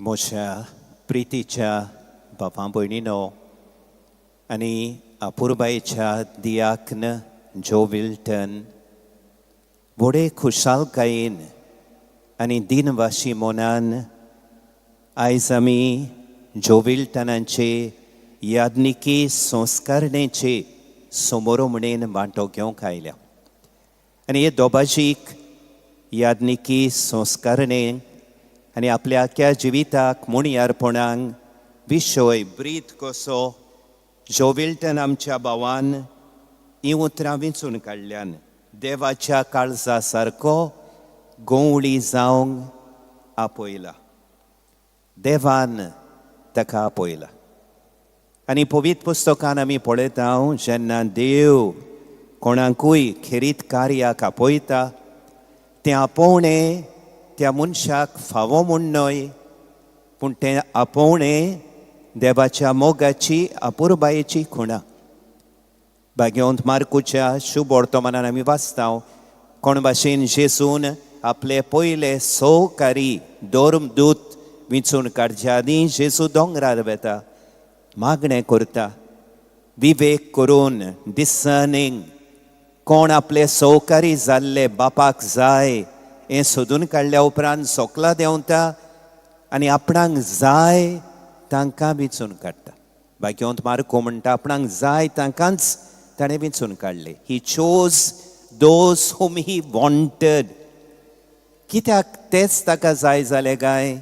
म्हज्या प्रितीच्या बापा भयणीनो आनी अपुरबायेच्या दियाक्न जो विल्टन, व्हडे खुशालकायेन आनी दिनवाशी मनान आयज आमी जो विल्टनाचे याज्ञिकी संस्कारणेचे समोरो म्हणून वांटो घेवंक आयल्या. आनी हे दोबाजीक याज्ञिकी संस्कारणे आनी आपल्या आख्या जिविताक मुणयारपणाक विशय ब्रीद कसो जो विल्टन आमच्या भावान हीं उतरां विंचून काडल्यान, देवाच्या काळजा सारको गंवळी जावंक आपयला. देवान ताका आपयला आनी पवित्र पुस्तकान आमी पळयता, जेन्ना देव कोणाकूय खेरीत कार्याक आपयता, तें आपोवणें त्या मनशाक फावो म्हूण न्हय, पूण तें आपोवणें देवाच्या मोगाची, अपुरबायेची खुणा. भाग्यवंत मार्कुच्या शुभ वर्तमानान आमी वाचता, कोण भाशेन जेजून आपले पयले सहकारी धर्मदूत विंचून काडच्या आदीं जेजू दोंगरार वेता, मागणें करता, विवेक करून, डिसर्निंग, कोण आपले सहकारी जाल्ले बापाक जाय हें सोदून काडल्या उपरांत सोकला देंवता आनी आपणाक जाय तांकां विंचून काडटा. भाग्यवंत मार्को म्हणटा, आपणाक जाय तांकांच ताणें विंचून काडले. He chose those whom he wanted. कित्याक तेच ताका जाय जाले काय?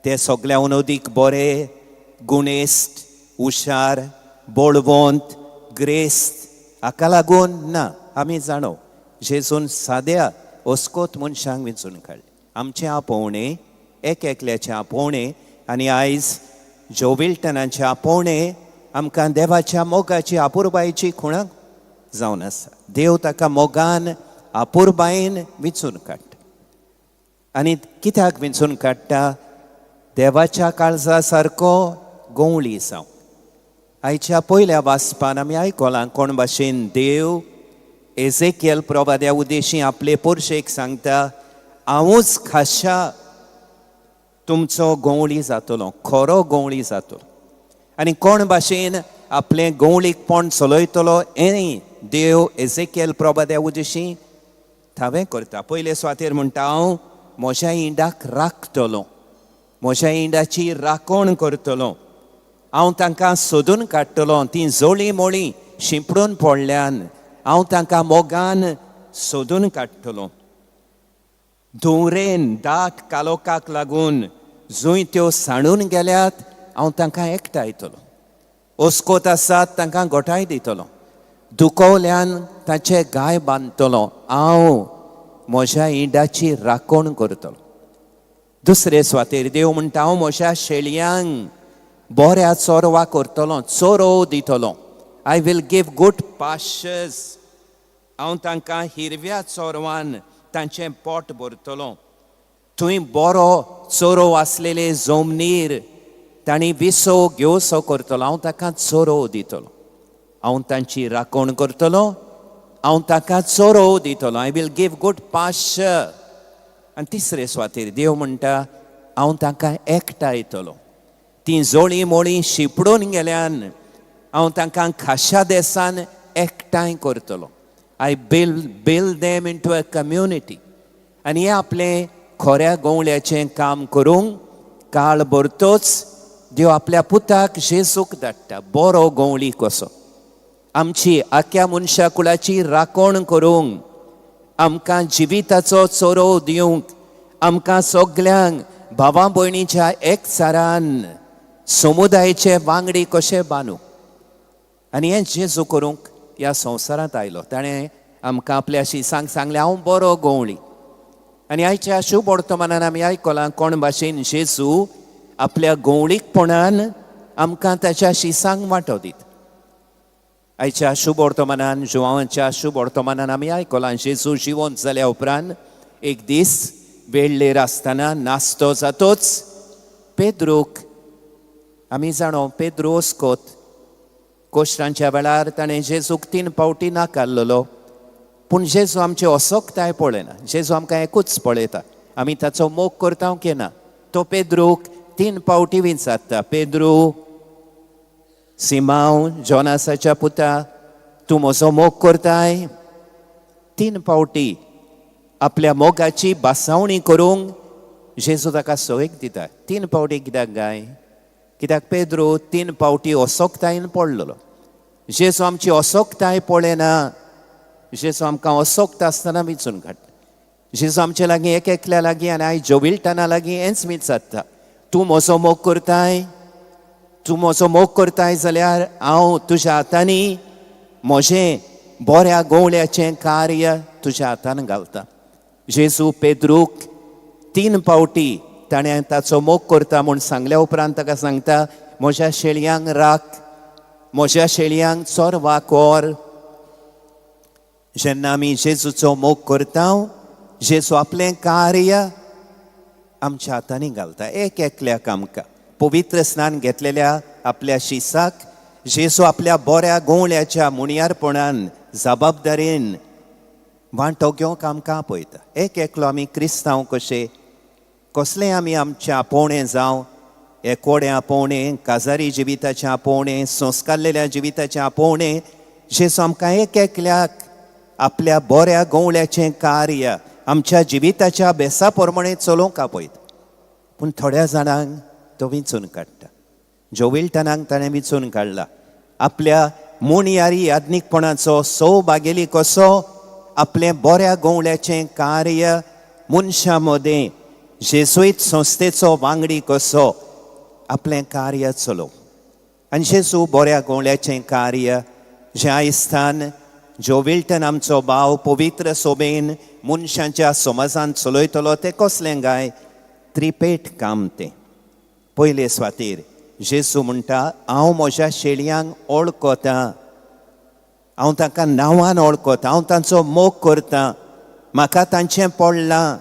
ते सगळ्याहून अदीक बरे, गुणेस्त, हुशार, बळवंत, ग्रेस्त हाका लागून ना. आमी जाणो, जेजून साद्या ओस्कोत मनशांक विंचून काडले. आमचें आपोवणें, एक एकल्याचें आपोवणें आनी आयज जो विल्टनाचें आपोवणें आमकां देवाच्या मोगाची, अपुरबायेची खुणा जावन आसा. देव ताका मोगान, अपुरबायेन विंचून काडटा. आनी कित्याक विंचून काडटा? देवाच्या काळजा सारको गंवळी जावं. आयच्या पयल्या वाचपान आमी आयकलां, कोण भाशेन देव एझेकियल प्रवाद्या उद्देशी आपले पोरशेक सांगता, हांवूच खाशा तुमचो गंवळी जातलो, खरो गंवळी जातलो. आनी कोण भाशेन आपलें गंवळीकपण चलयतलो हें देव एझेकियल प्रवाद्या उद्देशी थावें करता. पयले सुवातेर म्हणटा, हांव म्हज्या इंडाक राखतलो, म्हज्या इंडाची राखण करतलो, हांव तांकां सोदून काडटलो. ती जळीं मोळीं शिंपडून पडल्यान हांव तांकां मोगान सोदून काडटलो. धुंवरेन, दाट कालोकाक लागून जंय त्यो सांडून गेल्यात, हांव तांकां एकठांयतलो. ओस्कोत आसात तांकां गोठाय दितलो. दुखवल्यान ताचे गाय बांदतलो. हांव म्हज्या इंडाची राखण करतलो. दुसरे सुवातेर देव म्हणटा, हांव म्हज्या शेळयांक बऱ्या चोरवा करतलो, चोरोव दितलो. I will give good pastures. हांव तांकां हिरव्या चोरवान तांचें पोट भरतलो. थंय बरो चोरोव आसलेले जमनीर तांणी विसव घेवसो करतलो. हांव ताका चोरोव दितलो. हांव तांची राखण करतलो. हांव ताका चोरोव दितलो. I will give good pasture. आनी तिसरे सुवातेर देव म्हणटा, हांव तांकां एकठांयतलो. ती जळीं मोळीं शिपडून गेल्यान हांव तांकां खाशा देसान एकठांय करतलो. I build them into a community. आनी हें आपलें खऱ्या गंवळ्याचें काम करूंक काळ भरतोच देव आपल्या पुताक जेजूक धाडटा, बरो गंवळी कसो आमची आख्या मनशा कुळाची राखण करूंक, आमकां जिविताचो चोरोव दिवंक, आमकां सगल्यांक भावा भयणीच्या एकचारान समुदायाचे वांगडी कशे बांदूंक. आनी हें जेजू करूंक ह्या संवसारांत आयलो. ताणें आमकां आपल्या शिसांक सांगलें, हांव बरो गंवळी. आनी आयच्या शुभ वर्तमानान आमी आयकलां, कोण भाशेन जेजू आपल्या गंवळीकपणान आमकां ताच्या शिसांक वांटो दित. आयच्या शुभ वर्तमानान, जुवांच्या शुभ वर्तमानान आमी आयकलां, जेजू जिवंत जाल्या उपरांत एक दीस वेळेर आसतना नास्तो जातोच पेद्रूक, आमी जाणो पेद्रू ओस्कोत, कोश्टांच्या वेळार ताणें जेजूक तीन पावटी नाकारलेलो. पूण जेजू आमची असोकताय पळयना. जेजू आमकां एकूच पळयता, आमी ताचो मोग करता की ना. तो पेद्रूक तीन पावटी विचारता, पेद्रू, सिमांव, जोनासाच्या पुता, तूं म्हजो मोग करताय? तीन पावटी आपल्या मोगाची बासावणी करूंक जेजू ताका सवयक दिता. तीन पावटी कित्याक गाय? कित्याक पेद्रू तीन पावटी असोकतायेन पडलेलो. जेजू आमची असोकताय पळयना. जेजू आमकां असोक्त आसतना विचून काडटा. जेजू आमचे लागीं, एक एकल्या लागीं आनी आयज जोविल्टना लागीं हेंच विचारता, तूं म्हजो मोग करताय? तूं म्हजो मोग करताय जाल्यार हांव तुज्या हातांनी म्हजें बऱ्या गोवळ्याचें कार्य तुज्या हातान घालता. जेजू पेद्रूक तीन पावटी ताणें ताचो मोग करता म्हूण सांगल्या उपरांत ताका सांगता, म्हज्या शेळयांक राख, म्हज्या शेळयांक चोरवाक व्हर. जेन्ना आमी जेजूचो मोग करता, जेजू आपलें कार्य आमच्या हातांनी घालता. एक एकल्याक आमकां पवित्र स्नान घेतलेल्या आपल्या शिसाक जेजू आपल्या बऱ्या गोवळ्याच्या मुणयारपणान जबाबदारेन वांटो घेवंक आमकां आपयता. एक एकलो आमी क्रिस्तांव कशे कसलें आमी आमचें आपोवणें जावं, एकोडें आपोवणें, काजारी जिविताचें आपोवणें, संस्कारलेल्या जिविताचें आपोवणें, जेजू आमकां एक एकल्याक आपल्या बऱ्या गोवळ्याचें कार्य आमच्या जिविताच्या बेसा प्रमाणे चलोवंक आपयता. पूण थोड्या जाणांक तो विंचून काडटा. जोविल्टनाक ताणें विंचून काडला आपल्या मुणयारी याज्ञीकपणाचो सौभागेली कसो आपलें बऱ्या गोवळ्याचें कार्य मनशां मदें जेजुईत संस्थेचो वांगडी कसो आपलें कार्य चलोवंक. आनी जेजू बऱ्या गोवळ्याचें कार्य जें आयस्थान जोविल्टन आमचो भाव पवित्र सोबेन मनशांच्या समाजान चलयतलो तें कसलें गाय? त्रिपेट काम तें. पयले स्वातीर जेजू म्हणटा, हांव म्हज्या शेळयांक वळखतां, हांव तांकां नांवान वळखता, हांव तांचो मोग करतां, म्हाका तांचें पडलां.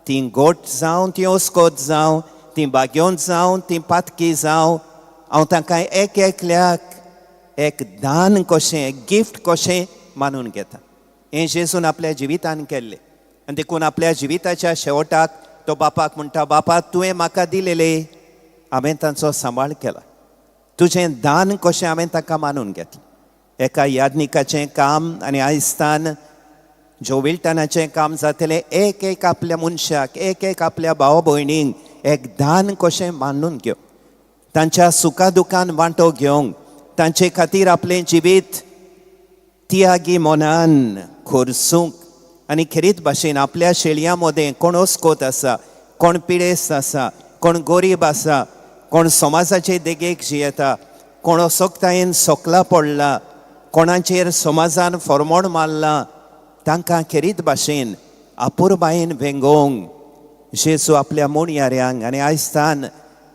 तीं गोट जावं, तीं ओस्कोत जावं, तीं बागयोन जावं, तीं पातकी जावं, हांव तांकां एक एकल्याक एक दान कशें, एक गिफ्ट कशें मानून घेता. हें जेजून आपल्या जिवितान केल्लें आनी देखून आपल्या जिविताच्या शेवटाक तो बापाक म्हणटा, बापा, तुवें म्हाका दिलेले हांवें तांचो सांबाळ केला, तुजें दान कशें हांवें ताका मानून घेतलें. एका याज्ञिकाचें काम आनी आयस्तान जोविल्टनाचें काम जातलें एक एक आपल्या मनशाक, एक एक आपल्या भाव भयणींक एक दान कशें मानून घेवंक, तांच्या सुखा दुखान वांटो घेवंक, तांचे खातीर आपलें जिवीत तियागी मनान खर्चूंक आनी खेरीत भाशेन आपल्या शेळयां मदें कोण अस्कोत आसा, कोण पिडेस्त आसा, कोण गरीब आसा, कोण समाजाचे देगेक जियेता, कोण असक्तायेन सोकला पडला, कोणाचेर समाजान फॉर्मोण मारला, तांकां खेरीत भाशेन आपुरबायेन वेंगोवंक जेजू आपल्या मुणयाऱ्यांक आनी आयस्तान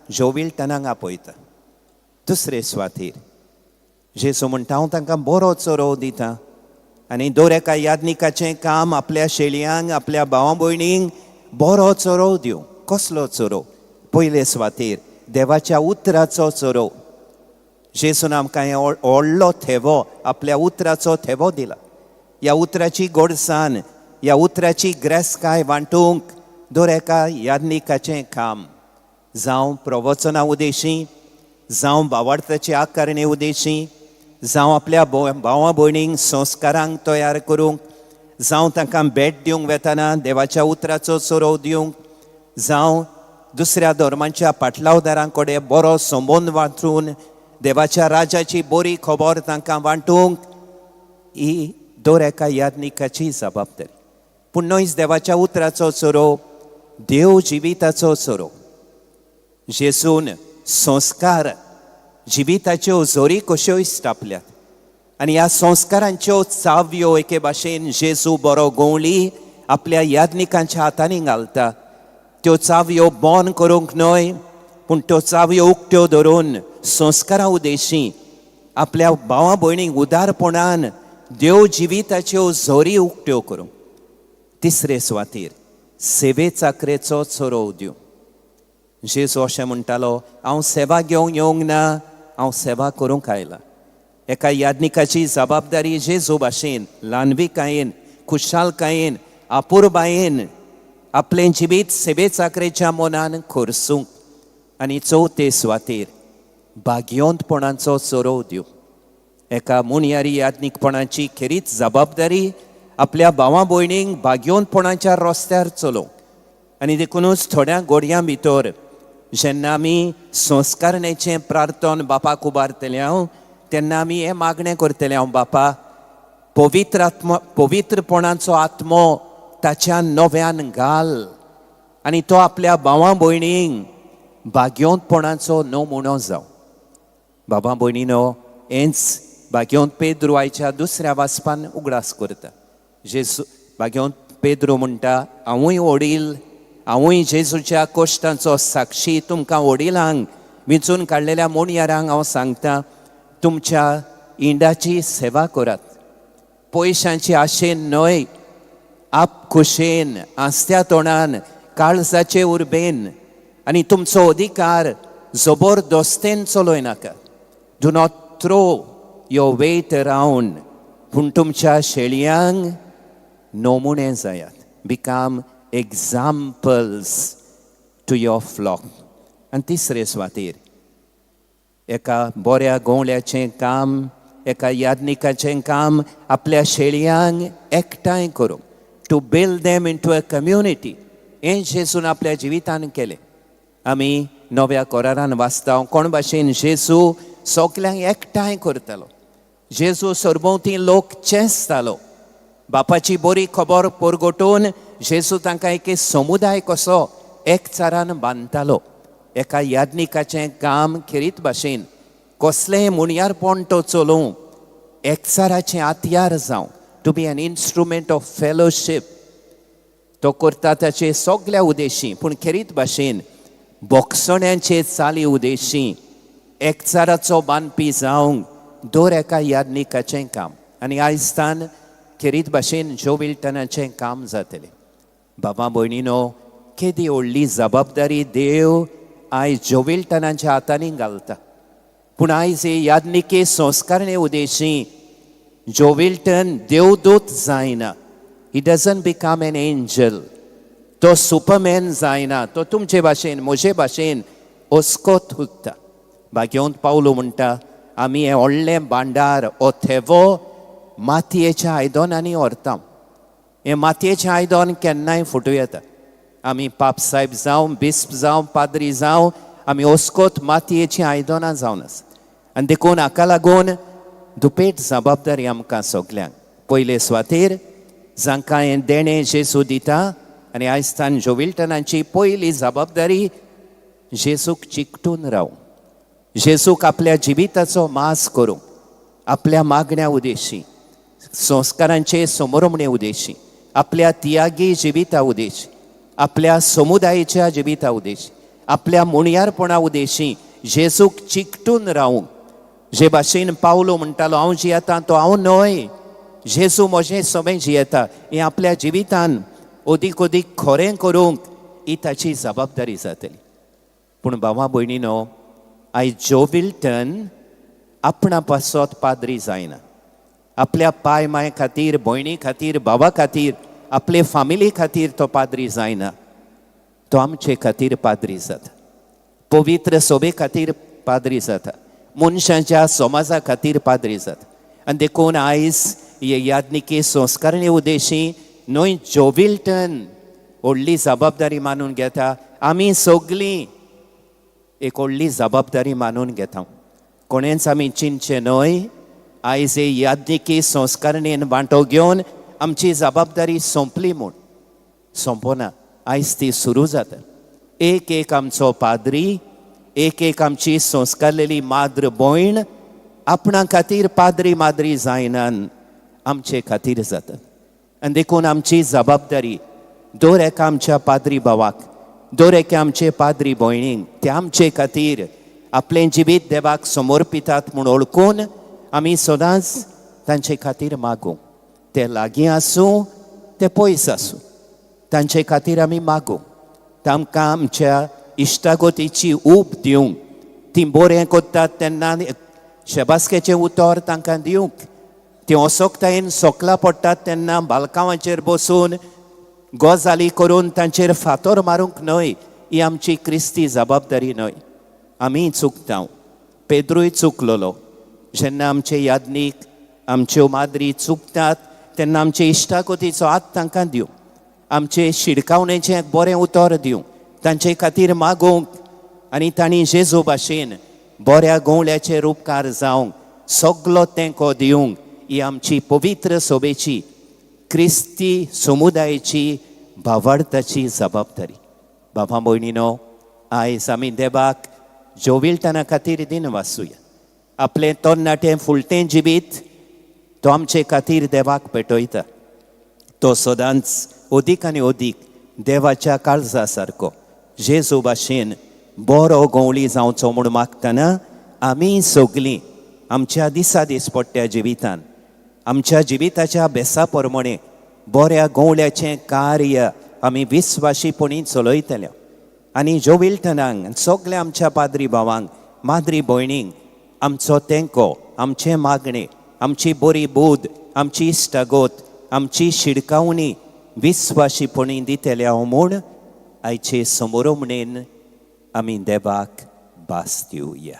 जोविल्टनाक आपयता. दुसरे स्वातीर जेजू म्हणटा, हांव तांकां बरो चरोव दिता आनी दर एका याज्ञिकाचें काम आपल्या शेळयांक, आपल्या भावा भयणींक बरो चरोव दिवं. कसलो चरोव? पयले स्वातीर देवाच्या उतराचो चरोव. जेजून आमकां हें व्हडलो थेवो, आपल्या उतराचो थेवो दिला. ह्या उतराची गोडसान, ह्या उतराची ग्रेसकाय वांटूंक दर एका याज्ञिकाचें काम, जावं प्रवचना उदेशी, जावं भावार्थाची आकारणी उदेशी, जावं आपल्या भावा भयणींक संस्कारांक तयार करूंक, जावं तांकां भेट दिवंक वेतना देवाच्या उतराचो चरोव दिवंक, जावं दुसऱ्या धर्मांच्या पाटलावदारां कडेन बरो संबंद वाचून देवाच्या राजाची बरी खबर तांकां वांटूंक, ही दर एका याज्ञिकाची जबाबदारी. पूण न्हयच देवाच्या उतराचो चरोव, देव जिविताचो चरोव. जेजून संस्कार जिविताच्यो जोरी कश्यो इस्टापल्यात आनी ह्या संस्कारांच्यो चावयो एके भाशेन जेजू बरो गोवळी आपल्या याज्ञिकांच्या हातांनी घालता. त्यो चावयो बंद करूंक न्हय, पूण त्यो चावयो उक्त्यो धरून संस्कारा उदेशी आपल्या भावा भयणींक उदारपणान देव जिविताच्यो झोरी उक्त्यो करूंक. तिसरे सुवातीर सेवे चाकरेचो चरोव दिवं. जेजू अशें म्हणटालो, हांव सेवा घेवंक येवंक ना, हांव सेवा करूंक आयला. एका याज्ञिकाची जबाबदारी जेजू भाशेन ल्हानविकायेन, खुशालकायेन, आपुरबायेन आपलें जिवीत सेवे चाकरेच्या मनान खर्चूंक. आनी चवथे सुवातेर भाग्योंतपणाचो चरोव दिवं. एका मुनयारी याज्ञीकपणाची खेरीत जबाबदारी आपल्या भावा भयणींक भाग्योंतपणाच्या रस्त्यार चलोवंक. आनी देखुनूच थोड्या गोडयां भितर जेन्ना आमी संस्कारणेचें प्रार्थन बापाक उबारतले हांव तेन्ना आमी हें मागणें करतले हांव, बापा पवित्र आत्मो, पवित्रपणाचो आत्मो ताच्या नव्यान घाल आनी तो आपल्या भावा भयणींक भाग्योंतपणाचो नमुनो जावं. बाबा भयणीनो, हेंच भाग्योंत पेद्रू आयच्या दुसऱ्या वाचपान उगडास करता. जेजू भाग्योंत पेद्रू म्हणटा, हांवूय वडील, हांवूय जेजूच्या कश्टांचो साक्षी, तुमकां वडिलांक विंचून काडलेल्या मोणयारांक हांव सांगता, तुमच्या इंडाची सेवा करात, पयशांची आशेन न्हय, आप खोशेन, आस्त्या तोंडान, काळजाचे उर्बेन, आनी तुमचो अधिकार जबरदस्तेन चलय नाका. Do not throw your weight around, पूण तुमच्या शेळयांक नमुणे जायात. Become examples to your flock. आनी तिसरे सुवातेर एका बऱ्या गवळ्याचें काम, एका याज्ञिकाचें काम आपल्या शेळयांक एकठांय करूंक, to build them into a community. हें जेजून आपल्या जिवितान केलें. आमी नव्या करारान वाचता कोण भाशेन जेजू सगल्यांक एकठांय करतालो. जेजू सरभोंवती लोक चेंचतालो. बापाची बरी खबर परगटून जेजू तांकां एक समुदाय कसो एकचारान बांदतालो. एका याज्ञिकाचें काम खेरीत भाशेन कसलेंय मुणयारपण तो चलोवं, एकचाराचें हत्यार जावं, to be an instrument of fellowship. तो करता ताचे सगल्या उद्देशी, पूण खेरीत भाशेन बोगसण्याचे चाली उद्देशी एकचाराचो बांदपी जावंक दर एका याज्ञिकाचें काम. आनी आयज खेरीत भाशेन जो विल्टनाचें काम जातलें. बाबा भयणीनो, केदी व्हडली जबाबदारी देव आयज जोविल्टनाच्या हातांनी घालता. पूण आयज हे याज्ञिके संस्कारणे उद्देशी जो विल्टन देवदूत जायना. He doesn't become an angel. तो सुपरमॅन जायना. तो तुमचे भाशेन, म्हजे भाशेन अस्कोत उरता. भाग्योंत पावलो म्हणटा, आमी हें व्हडलें भांडार हो थेवो मातयेच्या आयदनांनी व्हरता. हें मातयेचें आयदन केन्नाय फुटूं येता. आमी पाप सायब जावं, बिस्प जावं, पाद्री जावं, आमी अस्कोत मातयेचीं आयदनां जावन आसा. आनी देखून हाका लागून दुपेट जबाबदारी आमकां सगल्यांक. पयले सुवातेर जांकां हें देणें जेजू दिता, आनी आयज तान जोविल्टनाची पयली जबाबदारी जेजूक चिकटून रावूं, जेजूक आपल्या जिविताचो मास करूंक, आपल्या मागण्या उद्देशी, संस्कारांचे समोरमणे उद्देशी, आपल्या त्यागी जिविता उद्देशी, आपल्या समुदायेच्या जिविता उद्देशी, आपल्या मुणयारपणा उद्देशी जेजूक चिकटून रावूंक. जे भाशेन पावलो म्हणटालो, हांव जियेता तो हांव न्हय, जेजू म्हजें समें जियेता. हें आपल्या जिवितान अदीक अदीक खरें करूंक ही ताची जबाबदारी जातली. पूण भावा भयणीनो, आयज जो विल्टन आपणा पासत पाद्री जायना. आपल्या पाय माय खातीर, भयणी खातीर, भावा खातीर, आपले फामिली खातीर तो पाद्री जायना. तो आमचे खातीर पाद्री जाता, पवित्र सोबे खातीर पाद्री जाता, मनशांच्या समाजा खातीर पाद्री जाता. आनी देखून आयज हे याज्ञिके संस्कारणे उद्देशी न्हय जोविल्टन व्हडली जबाबदारी मानून घेता, आमी सगळीं एक व्हडली जबाबदारी मानून घेता. कोणेंच आमी चिंतचें न्हय, आयज हे याज्ञिकी संस्कारणेन वांटो घेवन आमची जबाबदारी सोंपली म्हूण. सोंपना, आयज ती सुरू जाता. एक एक आमचो पाद्री, एक एक आमची संस्कारलेली माद्र भयण आपणा खातीर पाद्री माद्री जायनान, आमचे खातीर जाता. आनी देखून आमची जबाबदारी दर एका आमच्या पाद्री भावाक, दर एका आमचे पाद्री भयणींक, ते आमचे खातीर आपलें जिवीत देवाक समर्पितात म्हूण वळखून आमी सदांच तांचे खातीर मागूं. ते लागीं आसूं, ते पयस आसूं, तांचे खातीर आमी मागूं. तांकां आमच्या इश्टागतीची ऊब दिवंक, ती बरें करतात तेन्ना शेबासकेचें उतर तांकां दिवंक, ती असोकतायेन सोकला पडटात तेन्ना बालकांवाचेर बसून गजाली करून तांचेर फातर मारूंक न्हय. ही आमची क्रिस्ती जबाबदारी न्हय. आमीय चुकता, पेद्रूय चुकलोलो. जेन्ना आमचे यादनीक, आमच्यो माद्री चुकतात तेन्ना आमचे इश्टागतीचो हात तांकां दिवं, आमचे शिडकावणेचें एक बरें उतर दिवं, तांचे खातीर मागूंक आनी तांणी जेजू भाशेन बऱ्या गवळ्याचे रुपकार जावंक सगलो तेंको दिवंक ही आमची पवित्र सोबेची क्रिस्ती समुदायेची भावार्थाची जबाबदारी. बाबा भयणीनो, आयज आमी देवाक जोविलटना खातीर दिन वाचुया. आपलें तरणाटें फुलटें जिवीत तो आमचे खातीर देवाक पेटयता. तो सदांच अदीक आनी अदीक देवाच्या काळजा सारको जेजू भाशेन बरो गवळी जावचो म्हूण मागतना आमी सगलीं आमच्या दिसा दिसपट्ट्या जिवितान आमच्या जिविताच्या बेसा प्रमाणे बऱ्या गवळ्याचें कार्य आमी विस्वाशीपणी चलयतले आनी जोविलटनांक, सगल्या आमच्या पाद्री भावांक, माद्री भयणींक आमचो तेंको, आमचें मागणें, आमची बरी बूद, आमची इश्टागत, आमची शिडकावणी विस्वाशीपणी दितले हांव म्हूण आयचे समोर म्हणेन आमी देवाक भास दिवया.